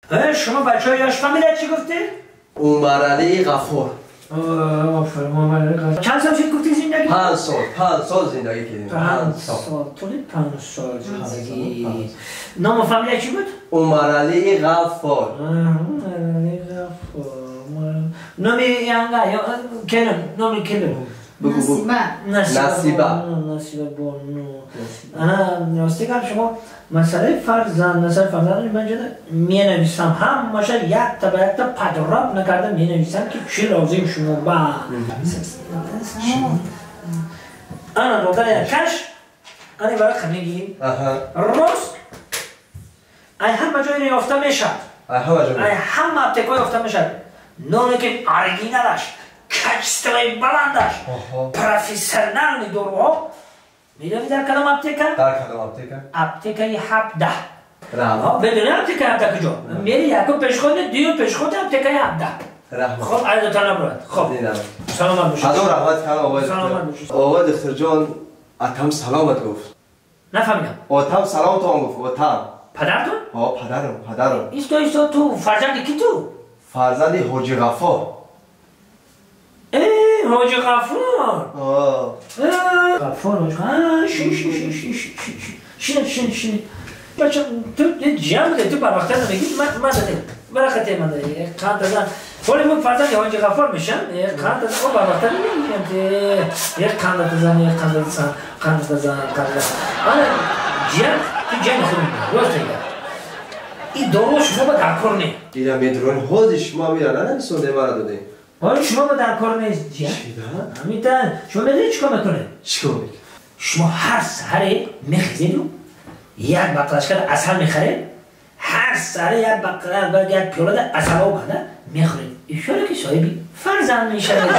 Шумо бачаҳо ёш фамилия чӣ гуфтед? Умаралии Ғафур. Офарин, Умаралии Ғафур. Чанд сол шуд гуфтӣ зиндагӣ? 5 сол, 5 сол зиндагӣ кардем. 5 сол. Тӯли 5 сол зиндагӣ. Ному фамилия чӣ буд? Умаралии Ғафур. Умаралии Ғафур. Номи янга, келин, номи келин. Насиба. Насиба. Насиба бону. Ана, рости гап шумо масъалаи фарзанд, масъалаи фарзанд ман ҷода менависам, ҳамаша якта ба якта падроб накарда менависам ки чӣ лозим шумо ба. Ана додар каш, ана варақа мегирим. Рост ай ҳама ҷой ёфта мешавад. Ай ҳама ҷой. Ай ҳама аптекаҳо ёфта мешавад. Ноне ки оригиналаш, качествои баландаш, профессионални доруҳо. Медонӣ дар кадом аптека? Дар кадом аптека? Аптекаи 17. Медонӣ аптекаи 17 куҷо? Мери якум пешходи, дуюм пешходи аптекаи 17. Раҳмат. Хоб, айдотан набурад. Хоб. Саломат бошед. Ҳазор раҳмат кардам овои Саломат бошед. Овои духтарҷон, атам саломат гуфт. Нафаҳмидам. Отам саломатон гуфт, отам. Падартон? Ҳо, падарам, падарам. Исто, исто, ту фарзанди ки ту? Фарзанди Ҳоҷи Ғаффор. Ҳоҷи Ғаффор. Ғаффор, Ҳоҷи. Шин, шин, шин, шин, шин, шин, шин, шин. Бача, ту ҷамъ де, ту барвақта намегӣ, ман дадем. Баракате ман дадем. Қанд дадам. Ҳоли ман фарзанди Ҳоҷи Ғаффор мешам, қанд дадам, о барвақта намегирам. Як қанд дадам, як қанд дадам, қанд дадам, қанд дадам. Ана ҷамъ, ту ҷамъ хӯрӣ. Рост мегӯям. Ин дору шумо ба дар кор не. Ина медрони ҳозир шумо мира нанависонде мара додем. Ҳоли шумо ба дар кор нест, ҷамъ. Чида? Ҳамита, шумо медонед чӣ кор мекунед? Чӣ кор мекунед? Шумо ҳар саҳаре мехезеду як баклажкада асал мехаред, ҳар саҳаре як баклажка, як пиёлада асал об када мехӯред. Ишора ки соҳиби фарзанд мешавед.